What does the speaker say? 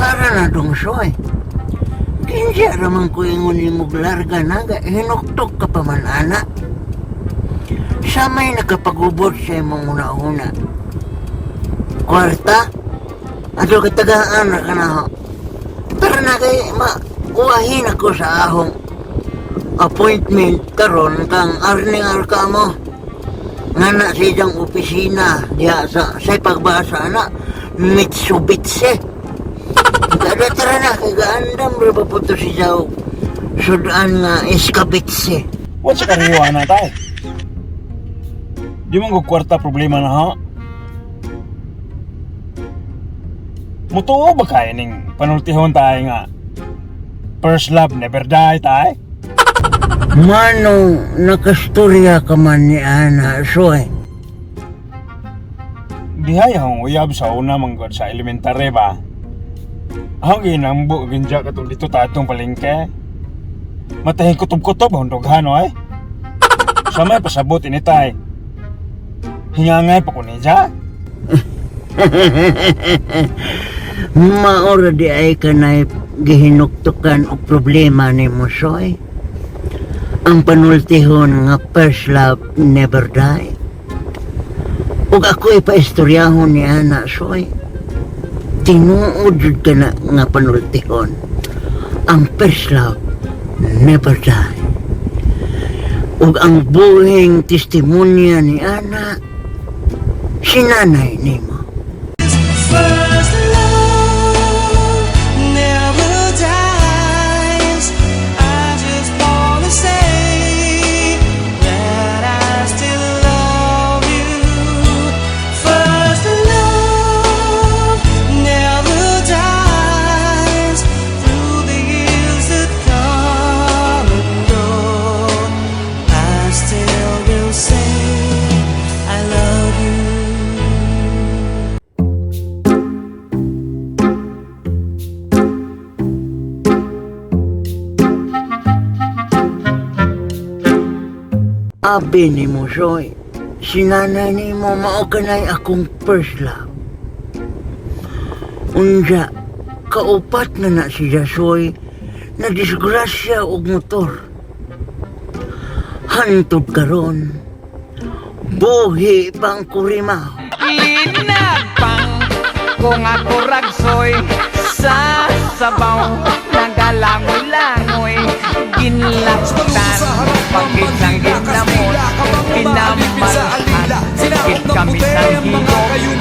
Tara na dong, Soy. Kinsa raman ko ingon nimo larga na, hinuktok ka pa man, ana. Sa may nakapagubot sa imong una-una. Kwarta? Ato katagaan na ka na ho. Tara na kay ma uwahin ako sa ahong appointment karon kang arning arka mo. Nga na sa iyang opisina diha sa pagbasa na Mitsubishi. Kada tara na kay gaandam ra ba po to si Jaw. Sudan nga iskabitse. Wa sa kariwa na tay. Di man ko kwarta problema na ha. Mutuo ba kay ning panultihon tayo nga? First love never die tay. Manong nakastorya ka man ni Ana, Soy. Dihay akong uyab sa una manggod sa elementary ba. Ako ginambo ginja katong dito tatong palengke. Matahing kutob-kutob ang dughan oy. Sa may pasabot ini tay. Hingangay pa ko niya. Maora di ay kanay gihinuktukan og problema ni mo, Soy. Ang panultihon nga first love never die. Ug ako ipaistoryahon ni Ana, Soy. Tinuod jud ka na nga panultihon. Ang first love never die. Ug ang buhing testimonya ni Ana, si nanay nimo. First love never dies. I just wanna say that I still love you. First love never dies. Through the years that come and go, I still will say I love you. Abi ni mo, Soy. Si nanay ni mo mao kanay akong first love. Unja, kaupat na na si Jasoy na disgrasya og motor. Hantod karon, buhi pang kurimaw. Linagpang kung ako ragsoy sa sabaw nagalangoy-langoy ginlaktan pagit ng ginamot pinamalhan git kami ng hilok.